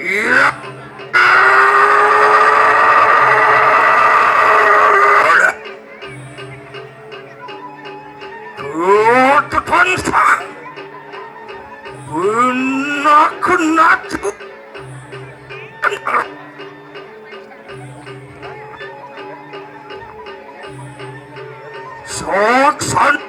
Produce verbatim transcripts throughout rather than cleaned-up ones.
Iya. Tuh, tuh, tuh, benar kena tuh. Saksan.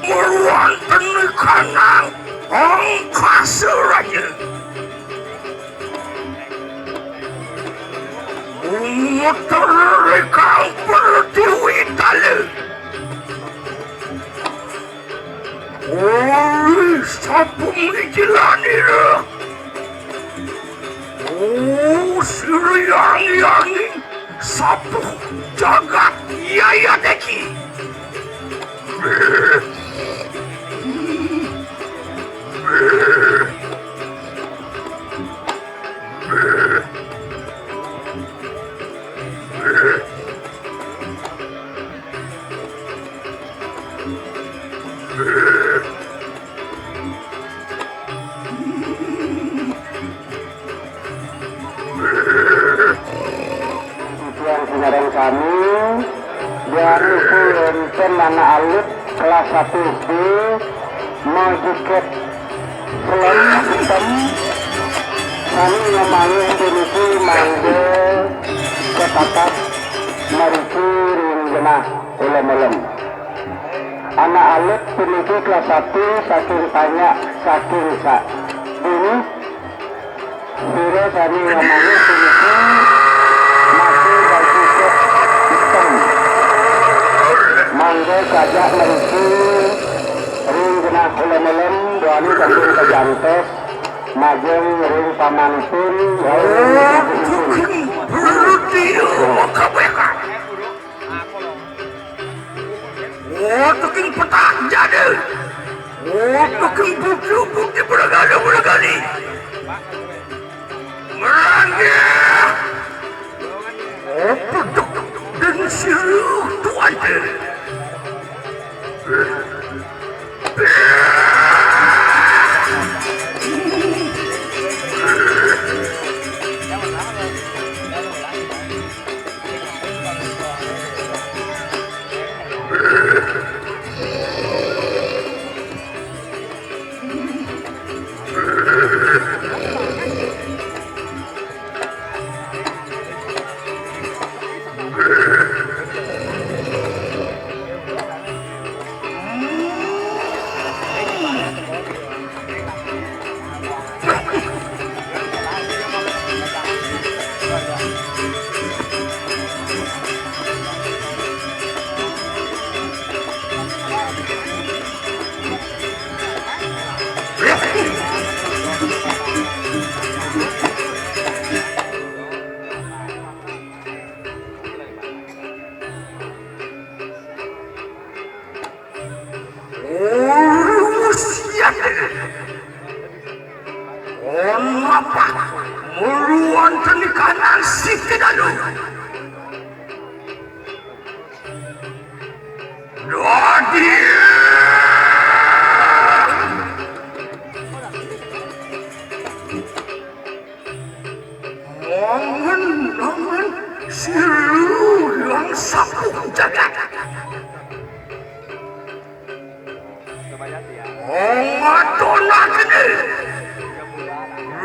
Meruan teni kanang ongkasa raja. Muter ikang pertiwi tala. Uli sapu mijilanira. Oh, siriang-iangin sapu jagat yaya deki. Titiang sinareng sami, duaning niku wénten anak alit kelas satu S D, majaket selem hitam, sami ngamanggih puniki mangga katatas mariki ring genah ulem-ulem. Anak alit puniki kelas satu saking Tanyak, saking Sa-, Dini. Sira sami ngamanggih puniki maké baju kos hitam. Mangga kajak mriki ring genah ulem-ulem, duaning sampun kajantos majeng ring pamanipun. Oh, tuking petak jada. Oh, tuking pucuk-pucuk beragala-beragali. Meranggih. Oh, peduk dan siruh tuan. Oh, siap. Om apa? Muluan tenikanan si kedalu. Dadi. Mongen-mongen si Luyang Sapu Jagat. Ongatonakene.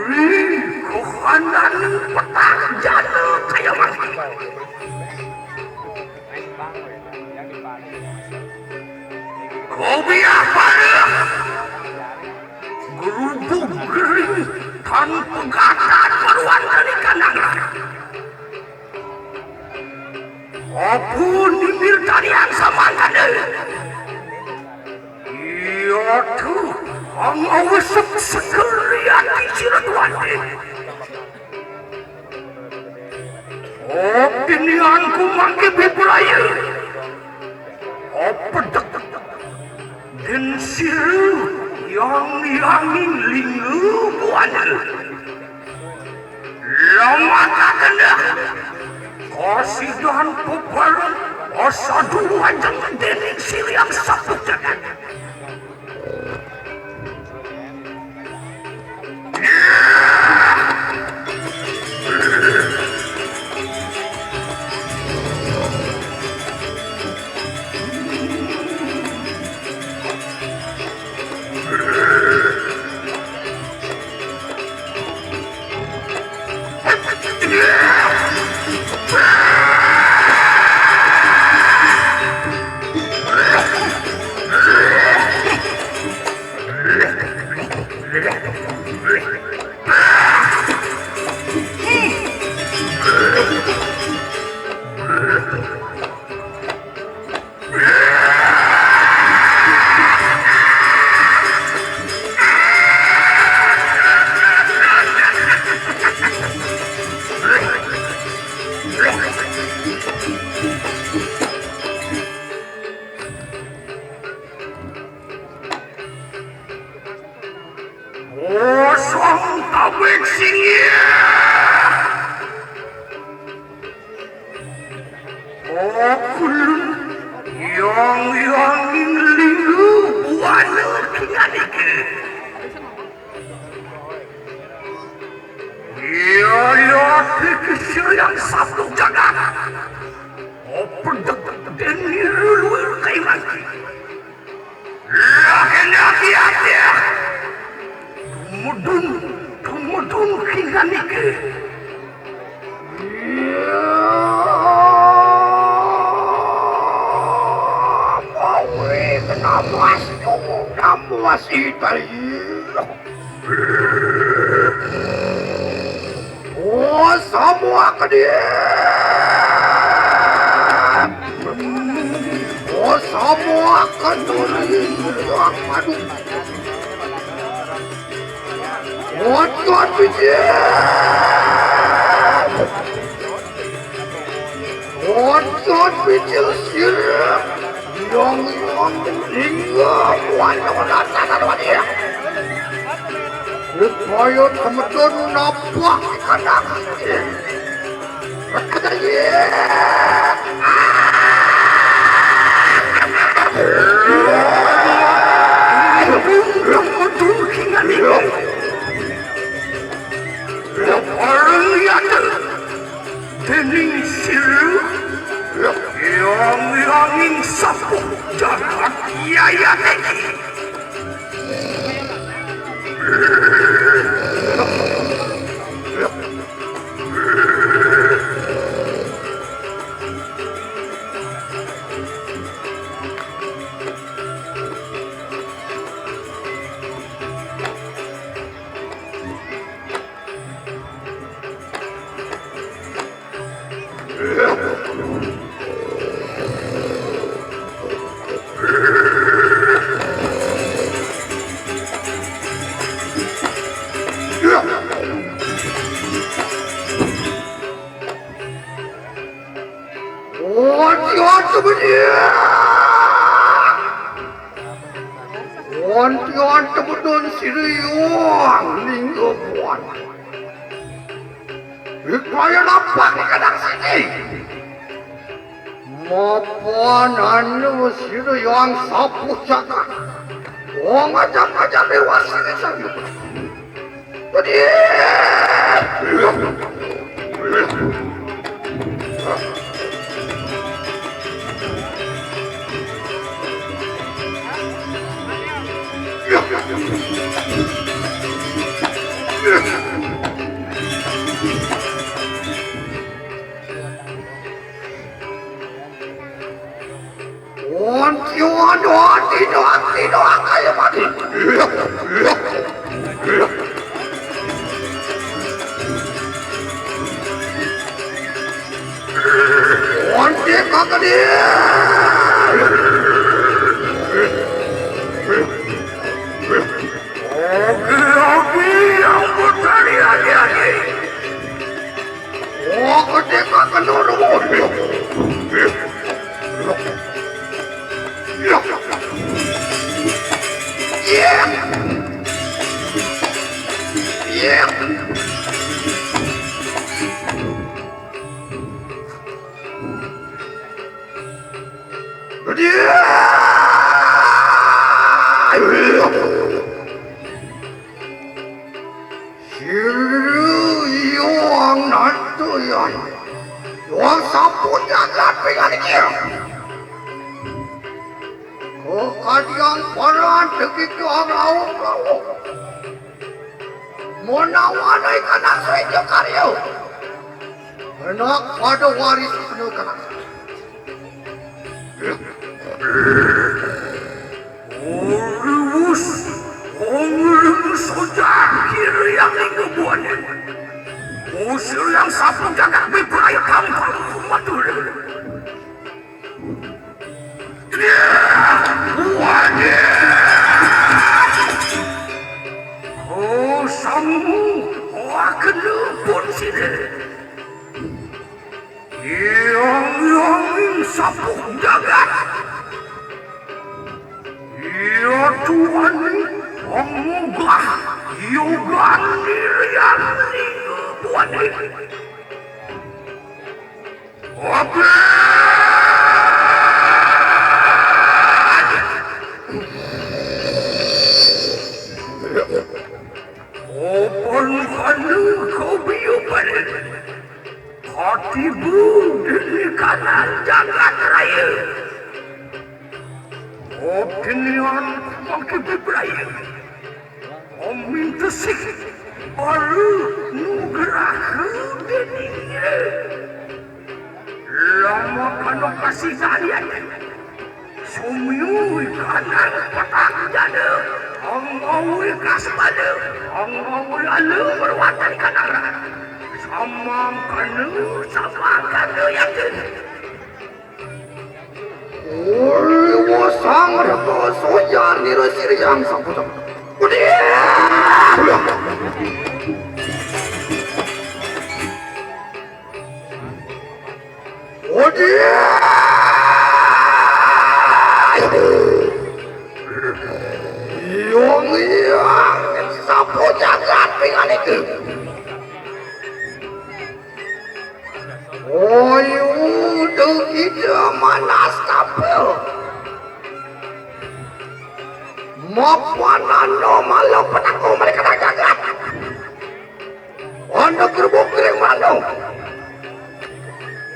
Ri kohananing petak jana kaya mangkin. Kobiah pada gerubug gering tan pegatan paruan kanikanang. Apa nimir tarian samangkana? Iya Angawesep sekeriati sirat wate. Opinianku mangke bebraya. Opedek den siru yang yanging lingu buana. Lamataken dah. Kasidan peparan asadu ajeng dening siriang saputenan. Kosong tabek singgih. Okulun yang yanging lingu buana kinganike. Iya, iya, pikir yang satu jagat. Opedek den niru luir kaiman. Laki-laki ati. Tumedun, tumedun kinganike. Mawi namas, namas itai. Oh, semua kedip. Oh, semua kedip. Aduh. Otot picil. Otot picil sirip. Yang yang hingga kuat dengan tanah dia. Upaya temetun napak kanak. Dening sira yang yanging sapuh jagat yayat iki. Onti-onti benih. Onti-onti benih siriang lingga buan. Ikaya napak di kadang sini. Mapan anu sira yang sapuh jagat. Wong ajam-ajam dewa sira sayu. Pedih. Onti, onti, onti, onti, kaya mati. Onti, kakak dia. Kadiang paran degi kiang lauk-lauk. Monawan ai kanak suit yo karyo. Enak pada waris anu kanak. Urus, urus oja kiri yang inggebuan. Usir yang sapu jagat beberaya kampung matur. Waduh! Oh, samu, wah kena pun sini. Yang yang sapu jagat. Iya tuan ni, pemugah, yogan dirian ni, tuan ni. Open kanu kau biu balik. Hati bu dini kanan jagat raya. Opinion mangke bibraya. Omintesik baru nugraha dening ira. Lama kano kasih dalian. Sumiu ikanang petak jada. Anggawi kasbada. Anggawi ala berwatan kanara. Samang kanu, samang kanu yakin. Oi, wosang reka sojar nira siriang saputa. Udiah! Udiah! Iong iang sapu jagat pingan iku. Oyu tu kita manas tapel. Mapanano malu petako mereka dah jagat. Anda gerbuk kering mano.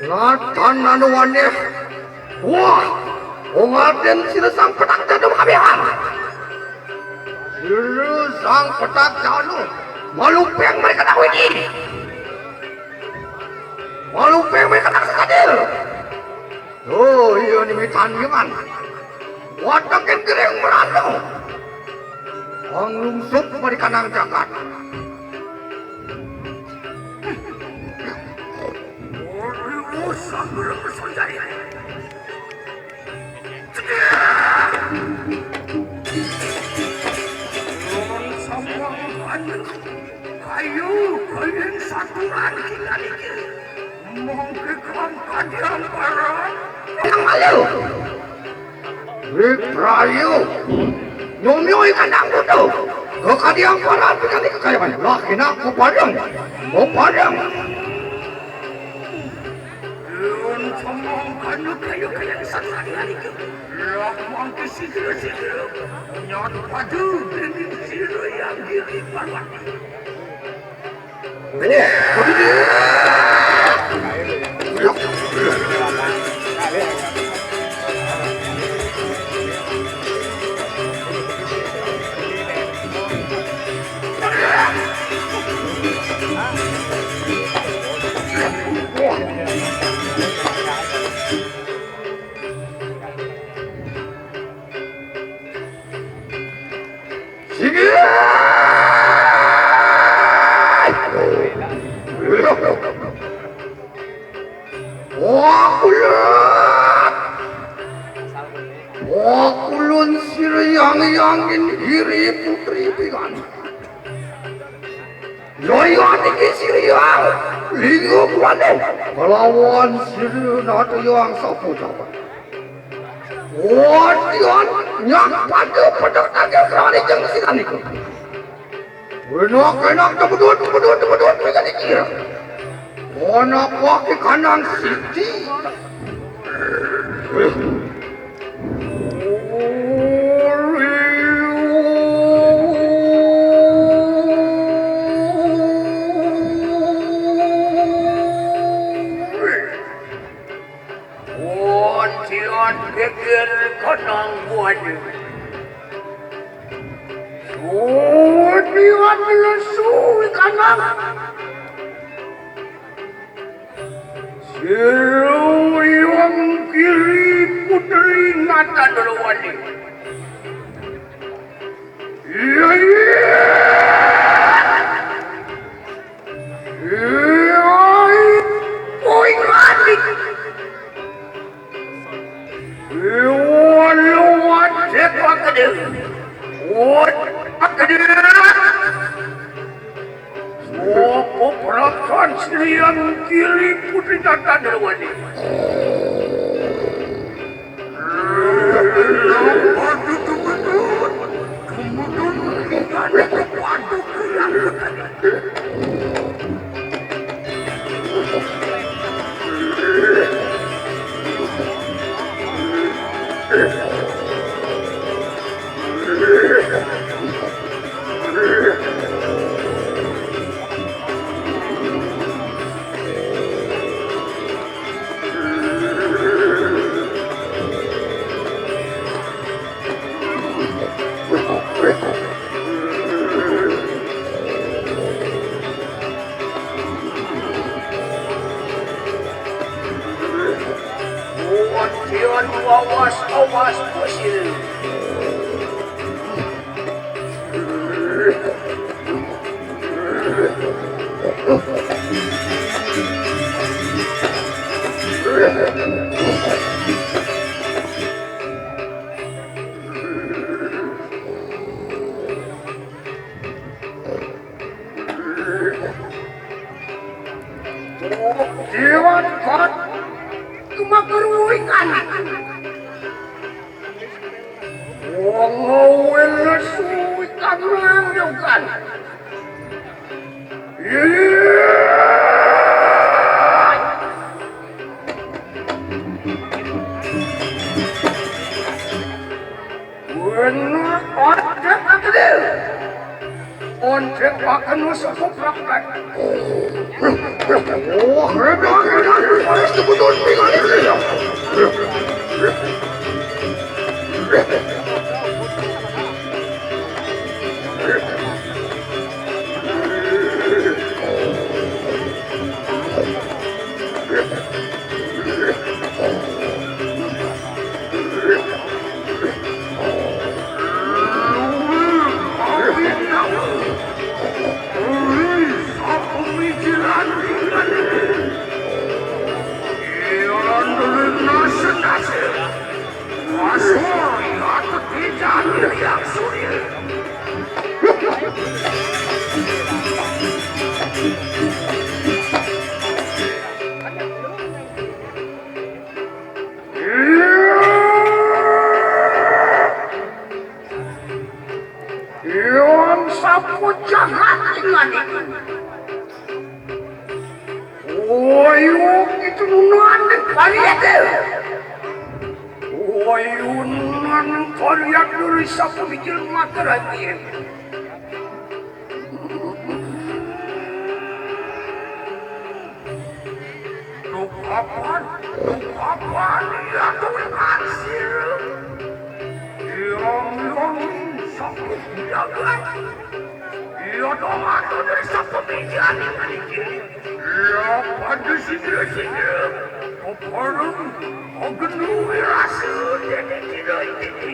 Natan anu aneh. Wah, ongaden sila sang petak jadu kabihan. Sila sang petak jadu. Malupeng mereka dah widi. Malupeng mereka dah sakadil. Oh, iya ni mitan gimana? Watakin kering merano. Ang lungsuk marikanang jagat. Ayo, kalian satuan tinggal iki. Mongke kang kadiang paran. Nang malu. Wik rayu. Nyomyo ikan dangdut tu. Ke kadiang paran pikani kekayaman. Lah kena ko padang. Ko padang. Lun somong kanu kayu kaya satuan tinggal iki. Lah mongke sidra-sidra. Nyat padu dening sira yang diri parwati. Sige! Wah, kulun! Wah, kulun sira yang-yangin hiri putri pikan. Yoyo niki siriang linggo kuwano kelawan sirina tiyang sapu jagat. Wadian nyak pada pedek tagel kerane jeng sinan niku. Enak-enak tebedut, tebedut, tebedut, mega dikira. Ana apa ki kanang siti? Wontian geger kanang buana. Uni wan lesu i kanang. Sira Hyang Giri Putri Nata Drawani. Iya, iya. Iya, iya. Oi, ngadeg. Iya, lu wajib pakai dia. Wajib pakai dia. Sapa prakan Sri Hyang Giri Putri Nata Drawani? Buat pion wawas awas kusil. Dewan Kot, cuma keruing anak. Wong ngawel suwi kanang yo kan. Iya. Bener, otak kecil. Ontek akan masuk praktek. Oh, hebat, hebat, harus kebutuhan tinggal ini ya. Yang sapu jagat dengan itu. Wayu itu nunan kariat. Wayu nunan kariat dari sapu mikir mata lagi. Dukapan, dukapan, ya Tuhan sir. Yang yang sakit jagat. Ya dong aku dari sapu meja nih. Ya pada sini sini. Apa lu? Aku nunggu rasa jadi tidak ini.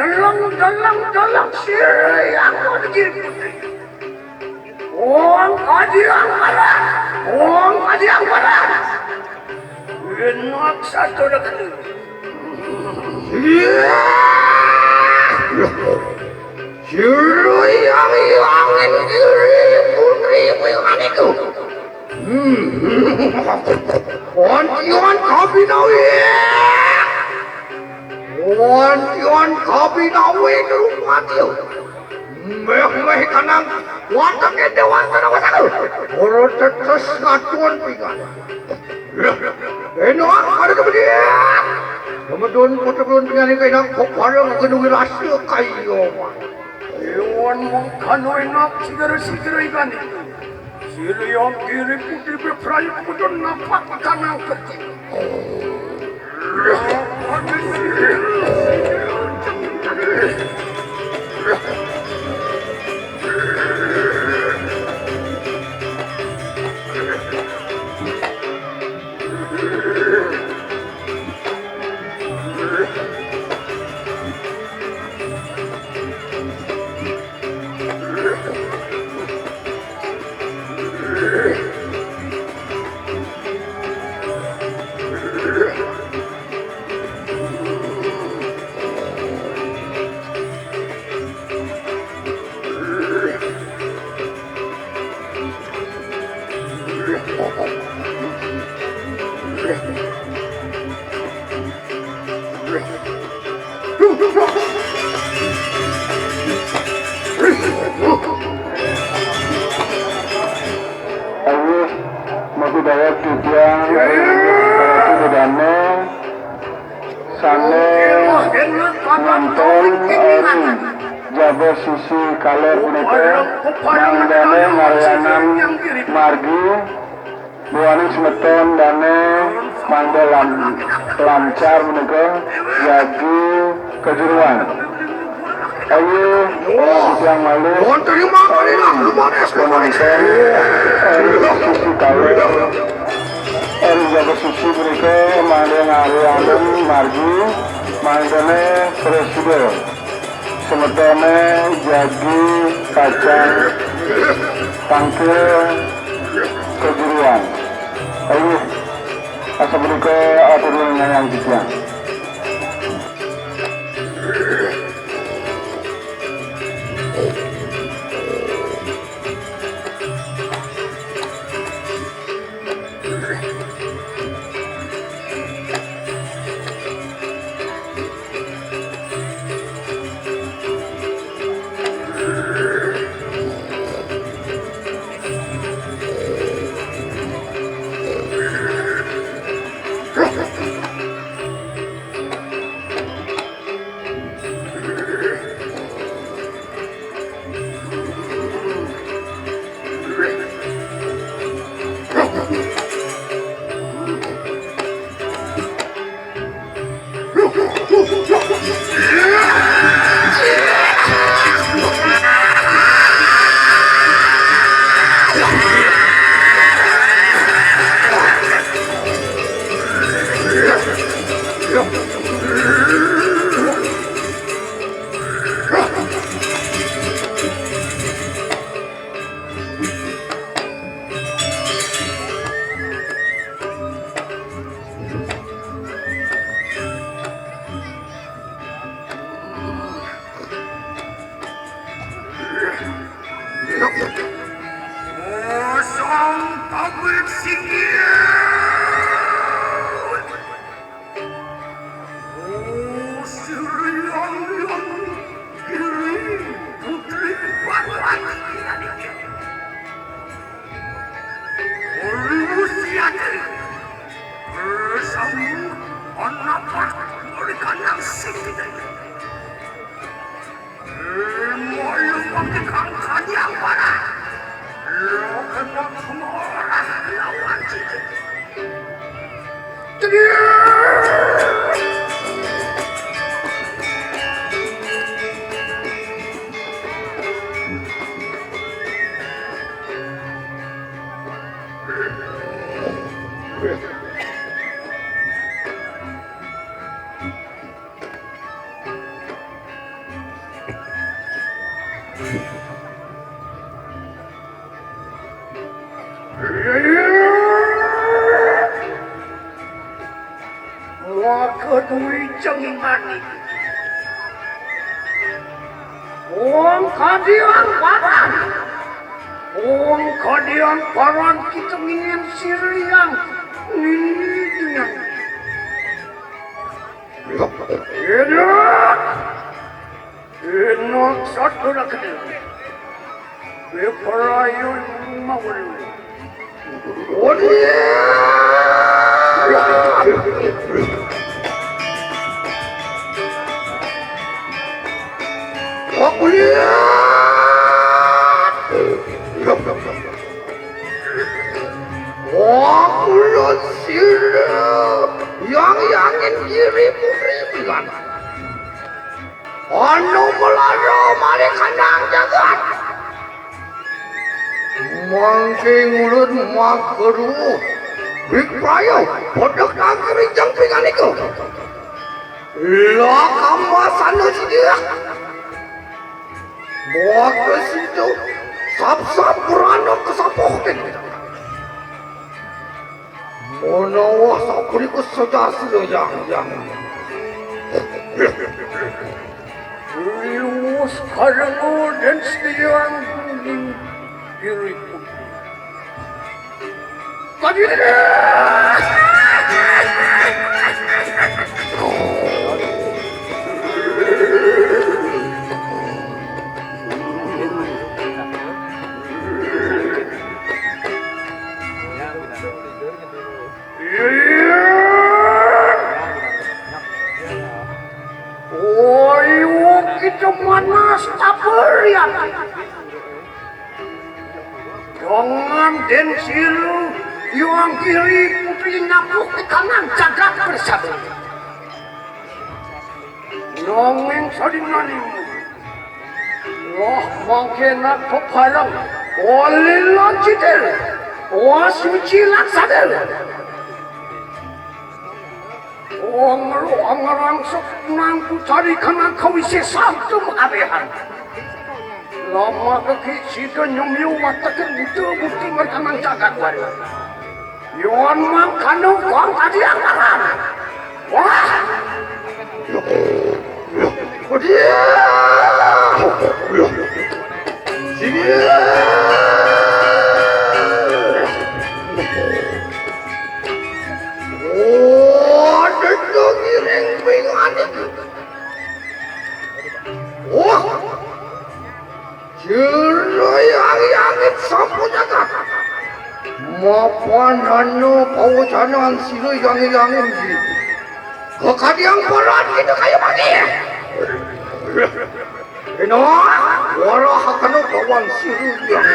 Deleng, deleng, deleng, siri aku lagi. Wong kaji angkara, wong kaji angkara. Enak satu dekat. Iya. Siri yang angin kiri putri kuwi itu. Ontion kabinawi. Ontion kabinawi itu mati. Meh meh kanang wonten ende wonten apa saku? Ora tetes ngatuan pinggan. Eno ada kemudian. Medun putra ulun penyanyi kainak kok pada mengandung rasa kayo. Iwan mengkano enak sigara-sigara ikan itu. Siriam diri putri berperayu medun napak tanang kerti. Ayo, mabudaya titiang, ayo, para titiang dane, sane nonton, ayo, jaba sisi kaler punika, mangdane ngarianan margi, Buaning semeton dane mangda lan-, lancar menika jagi kejuruan. Ayo, titiang malih. Nuhun terima kasih lah, lumanes, lumanes. Penonton, eh, sisi kaler. Eh, jaga sisi menika mangda ngarianan margi, mangdane prasida. Semetone jagi kacang tangkil kejuruan. Ayo, asapunika atur ngayang titiang. Kosong pabrik singgih. Oh, Sri Agung Giri Putri Parwati. Ori Mustiati. Bersama anak berikan yang sini. Moyo pakekan kanyang para. Lo kena kemorah lawan cilik. Maka duwi jengmani. Wong kadian paran. Wong kadian paran kita ngin siriang. Ngin dengan. Enak. Enak satuna kediri. Beperayu mawon. Odi. Anu melana maring kanang jagat. Mangke ngulun mangkeruh. Wipraya, pedek nagri jang pinganika. Lakam wasana sidia. Maka situ, sap-sap brana kasapuh kene. Menawa sapunika sejasina yang, yang. Liwus karengo dan sediang kuning diri putih. Kadiri. Oi, kita manas tak berian. Dengan den siru, yuang kiri putri nyapuh di kanan jagat bersatu. Nanging sadinanimu. Wah, mangke nak pepareng. Olila cidil. Wah, suci laksana. Wong lu angarangsuk nangku cari kanang kawisésan tu makabehan. Lama keki sida nyumyu watekin buta bukti merkanang jagat wari. Yon mangkanu kong kadiang tangan. Wah! Sini. Oh, denda ngiring pinganik. Wah. Jero yang-yangit sampun jagat. Mapan anu pawacanan sira yang-yangin iki. Kakadiang paran kita kaya mati. Ina, wara hakana pawan sira yang.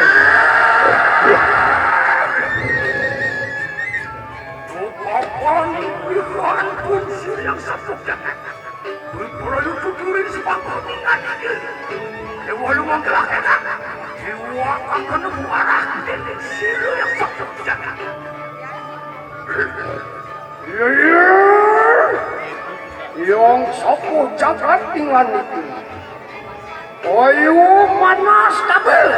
Papan iku ampun sira yang sampun jagat. Wipraya tuturi sepatu tingkat ini. Dewa luwang gelak enak. Dewa akan muara dinding silu yang sakit jaga. Iya, iya. Yang sapu jagat ingan itu. Ayo manas kabel.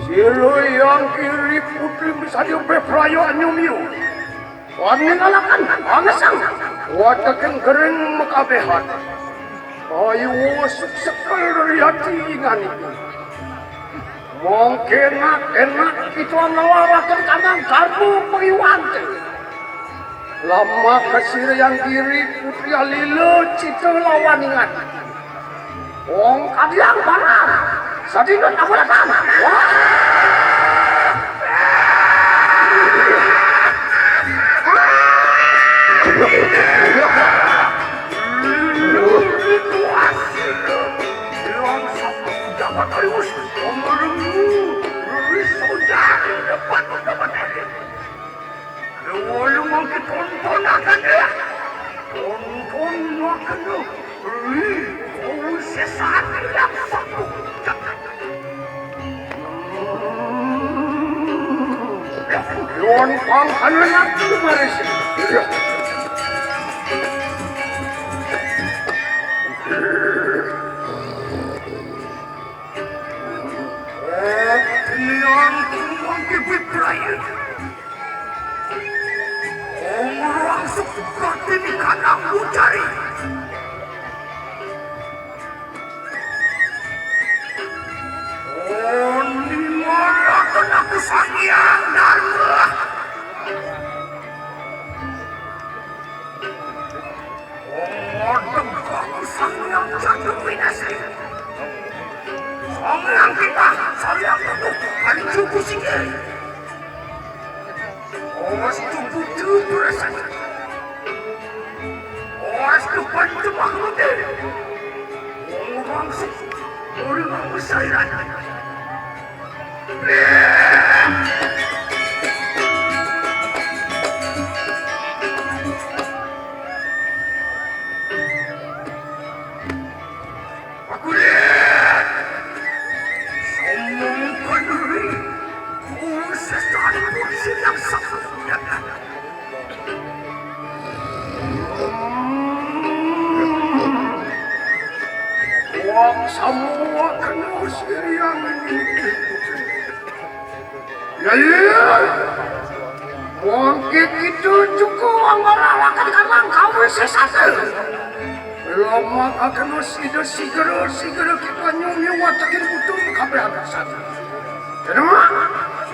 Silu yang kiri putri bisa diumpeh perayo anyum yu. Wan ninggalaken, angesang, wateking gering makabehan. Ayu suksekel riyati inganiku. Mangke enak-enak kita ngelaraken kanang garpu pengiwante. Lama kesirian diri putri alila cita lawan ingan. Wong kadiang barang. Sadina tabulakan. Wah. Dapat terus. Pemeremu. Sojar. Dapat dapat. Wala mangke tontonaken ya. Tontonaken ya. Ih, oh, sesat ya. Yon pangkalan aku maris. Eh, yang mangke beprayu. Orang seperti di kandang mencari. Oh, di mana kena kesangiang darah? Odong kok sang yang jatuh pinasri. Sang yang kita, sang yang tutup, kan cukup singkir. Awas tubuh tubuh rasanya. Awas depan tembak rute. Orang sih, orang besar. Samuan kena siriang ini. Ya, ya. Wong kitu cukup anggal lakan kanang kawin sesat. Lama kakeno sida sigera, sigera kita nyumi watakin utuh kabeh abasan. Kena,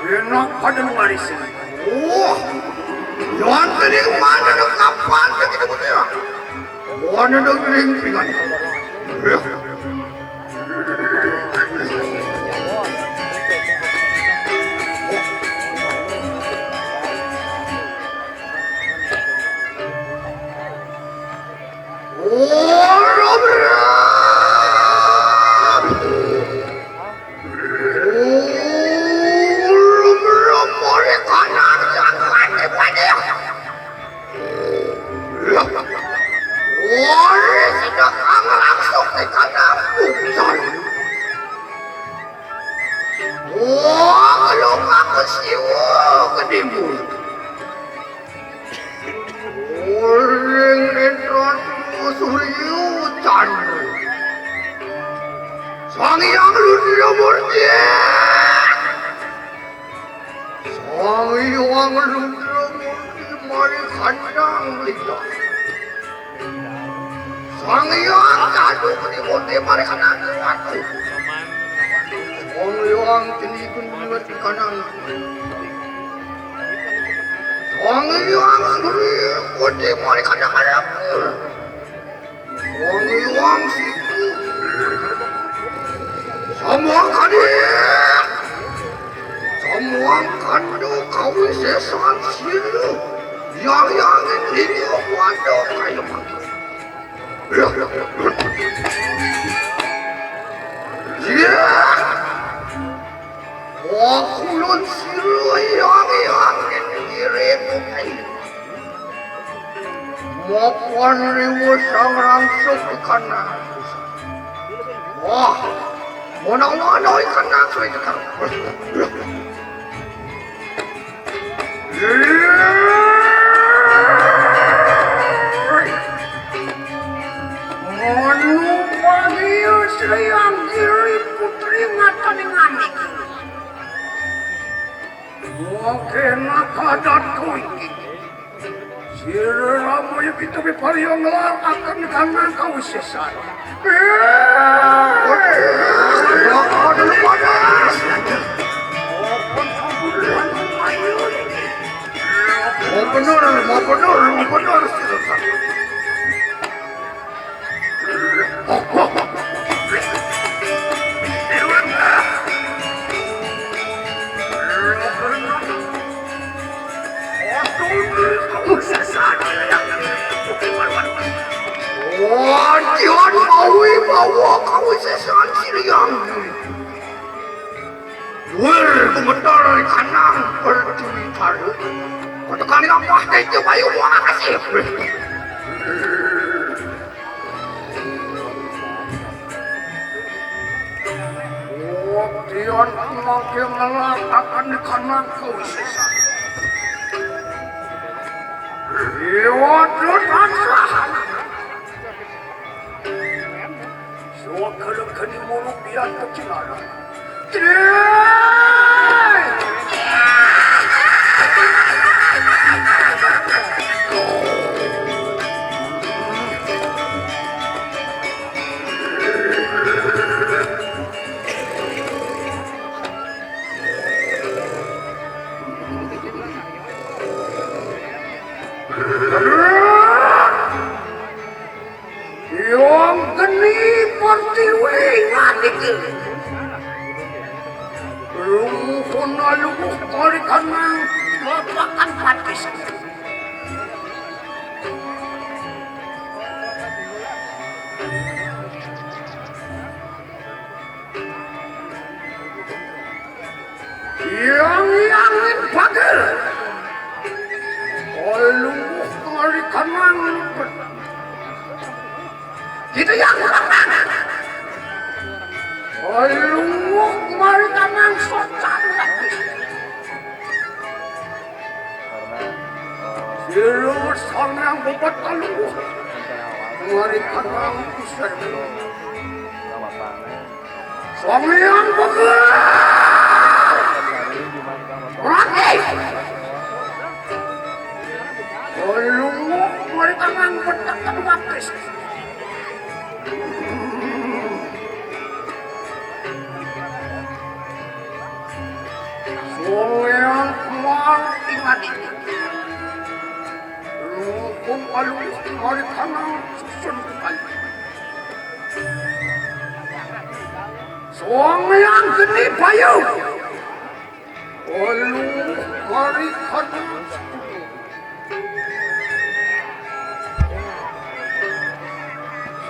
enak pada ngarisi. Wah, yang tadi mana nak kapan kita punya? Mana nak ring ringan? Ora sida kang langsung dikandang udan. Wong lu ngaku siwa ketimbul. Uring netra surya candra. Sang Hyang Rudra Murti. Sang Hyang Rudra Murti mari kandang lita. Sang Hyang Candra Murti mari kandang lita. Sang Hyang Ceni Gunung mari kandang. Sang Hyang Sri Murti mari kandang. Wong iwang siku. Samuang kadi. Samuang kando kawisesan siru. Yang yangin ini wando kayu mata. Ya. Wakulun sira yang yangin diri bumi. Mapan riwa sang rangsuk ikan nang. Wah, mana-mana ikan nang suwe tekan. Manu wahyu Sri Anggiri Putri ngataning anik. Wah, kena kadatku iki. Sira Rama ya kita pipariya nglaraken kanang kawisesan. Mau bener, mau bener, mau bener. Wadian mawi mawa kawisesan siriang. Wer gemetar kanang pertiwi taru. Kotokan apa teh bayu muang kasih. Wadian mangke ngelatakan di kanang kawisesan. Iwat tansah. Sewakala keni mulu biar kecilaran. Trai! Yang geni pertiwi nganiki. Lumuhun lumuh kori kanang lapakan patis. Yang yangin pagel. Oluh mari kanang lupet. Kita yang kanang. Oluh mari kanang socan. Sirus kanang bobot kaluh. Mari kanang usir. Pangeran Beger! Rakyat! Pelungguh mereka nang bertakan batis. Soleang kuar ingadi. Rukun alu mari kanang susun kali. Soleang geni bayu. Alu mari kanang susun.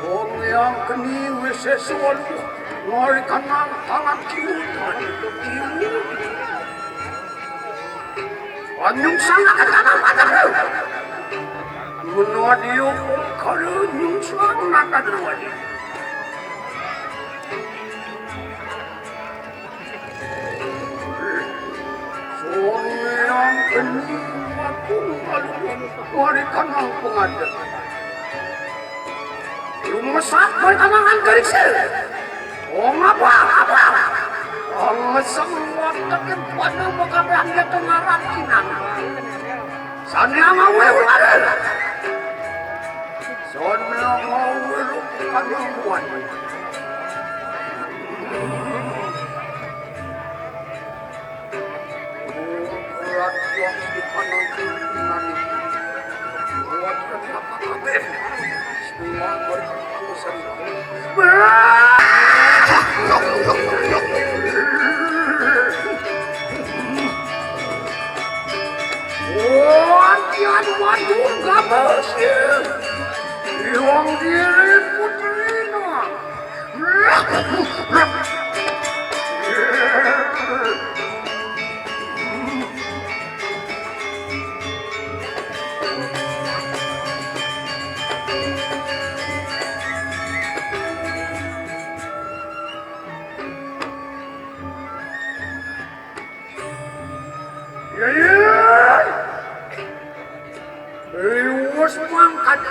Soleang geni wis sesuatu mari kanang tangan kiwu, tangan kiwu. Anyung sangakan tangan padaku. Menua diu kare nyungsang nata dewani. Soleang geni wakung aluan warikan nang pengajian. Lumesak berkamangan geriksil. Oh, ngapa, ngapa? Oh, ngeseng watekin pada makabehan dia tengaran kinang. Sania ngawe ular. Sania ngawe rupukan ngawan. Wantian waduh gabus ya. Iwang diri putrina. Iya, iya. Riwus mangkat.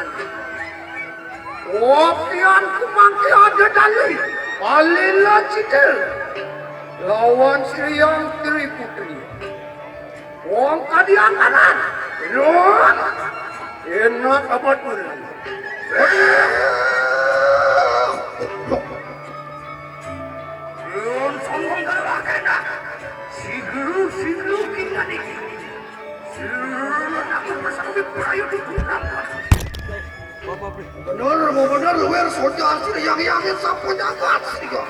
Opian kumangke ada dali. Palila cicil. Lawan Sri Yang Tri Putri. Wong kadian kanan. Yo. Enak apa tuh? Nun sombong galakena. Siglu, siglu kingani. Siglu aku masang di perayu di gudang. Bener, mau bener, wer soja asli yang yangin sapu jagat sih ya.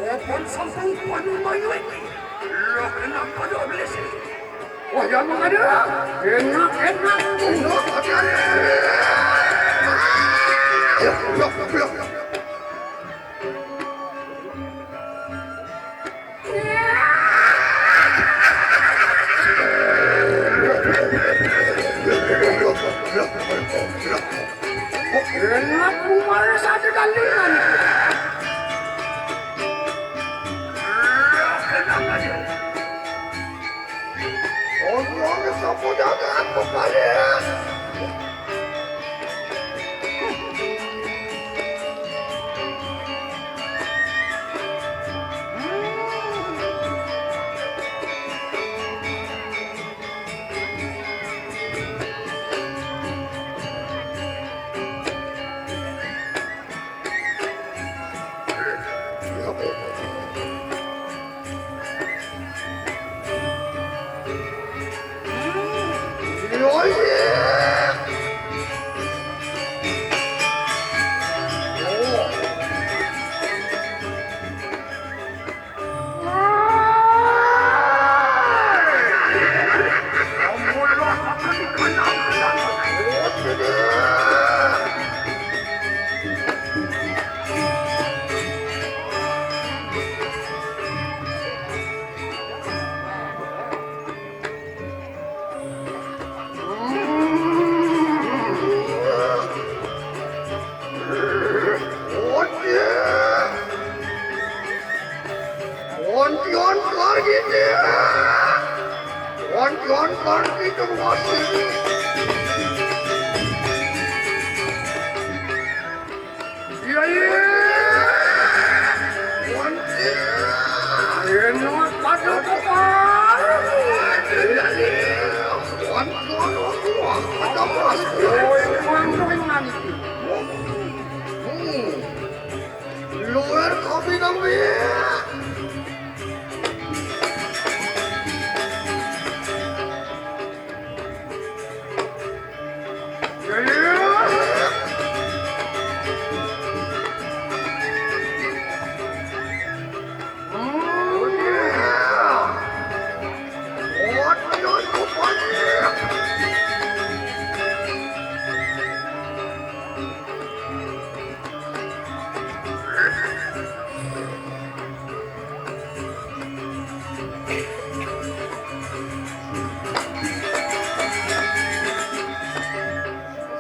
Open sampung panu mayu iki. Lah kenapa do beli sini? Wah, ya mengada. Enak, enak. Enak, enak. Enak, rumahnya saja dan dengan. Enak, enak aja. Orang sapu jagat pembalik.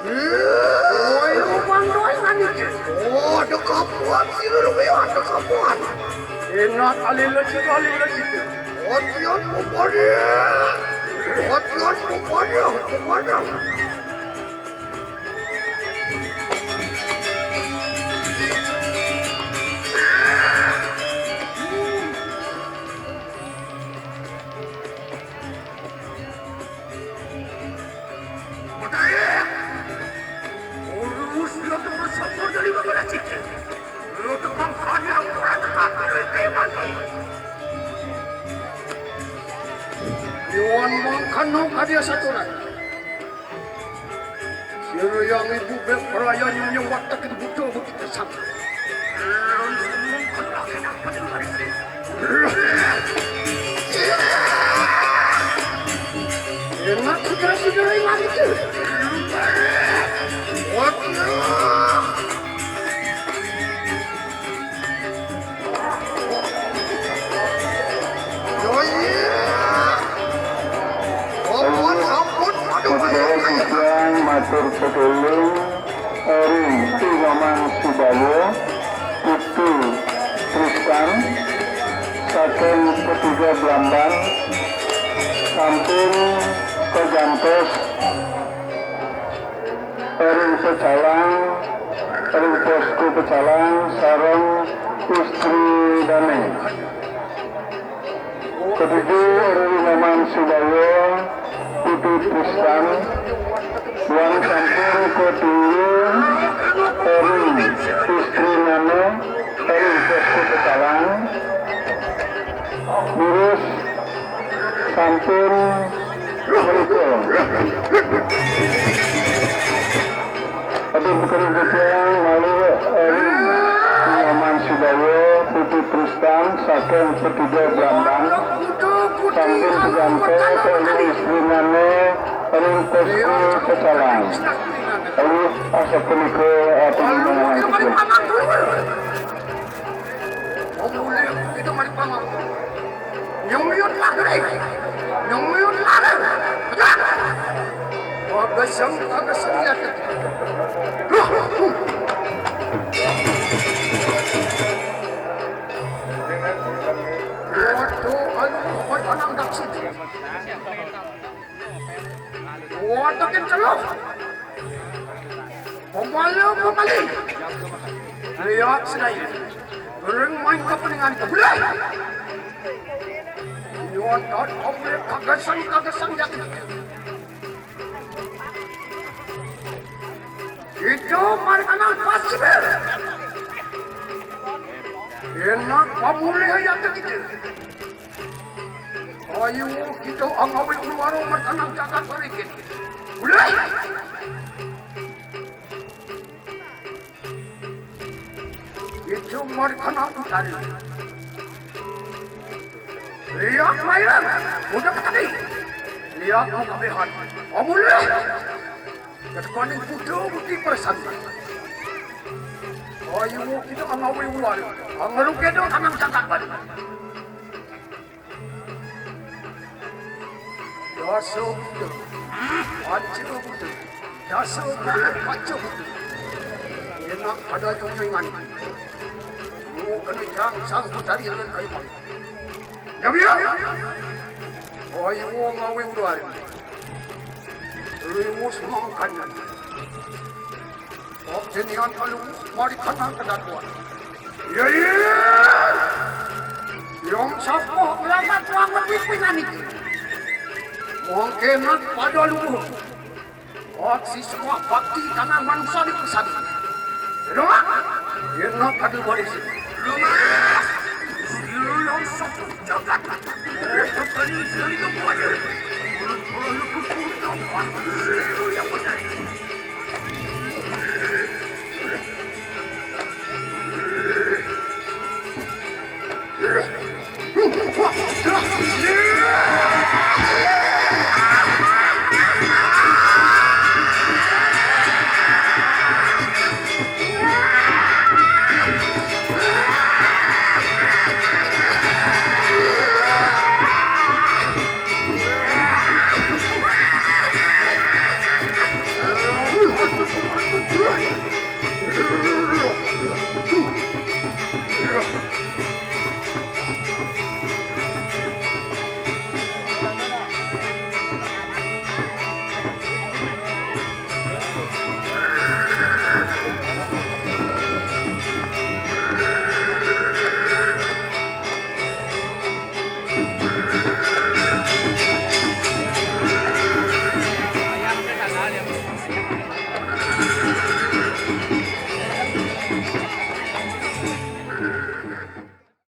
Oi, rumang doy nganike. Oh, ada kapuan sih lu, ya, ada kapuan. Enak, alila cita, alila cita. Otian pupani. Otian pupani, pupani. Matahik! Urus lo terus sopor dari beberapa cik. Lo tukang kanya kurang kaki lo kayak mati. Iwan mangkano kadia saturan. Sira yang ibu bek perayaan yang watak itu butuh begitu sama. Enak segera segera lagi. Waduh. Ampun, ampun, aduh. Matur sedulur, ring Imaman Subawa, Putu Tristan, saking Petiga Blamban, sampun kagantos ring pecalang, ring posko pecalang, sareng istri dane. Katuju ring Imaman Subawa, Putu Tristan, wan sampun katunggu ring istrinane, ring posko pecalang. Lurus sampun menika. Atur pekara titiang malih ring Imaman Subawa, Putu Tristan, saking Petiga Blamban, sampun kagantos ring istrinane ring posko pecalang. Ayo, asapunika atur pangantike. Pamulih kita mari pamang. Nyemuyut lagi. Nyemuyut lagi. Ageseng, ageseng ya. Waduh, aduh, apa tenang daksik. Waduh, kecelok. Pemala, pemali. Lihat sedaya. Ring main kepeningan kebelah. Nyuanan obrek kagesan-kagesan yang itu markana pasir. Enak pamulih yang kita. Ayo kita angawi keluar markana jagat berikit. Mulai. Itu markana utari. Lihat mairan, udah tadi. Lihat mau kabehan. Pamulih. Ketepaning putra bukti persantan. Ayo kita angawi ular. Angaru kedo tanam cakak baru. Dasa buta, panca buta, dasa buta, panca buta. Enak pada junjungan. Mu kena jang sang putari anak kayu. Ya, ya. Oi, wong ngawi ular. Rimus mangkan. Pok jenian kalu mari kanang kedatuan. Iya, iya. Yang sapa ngelamat wangun pimpinan iki. Mungkin pada luhur. Aksi semua bakti tanah manusia di pusat. Rumah. Yang kada boleh sih. Rumah.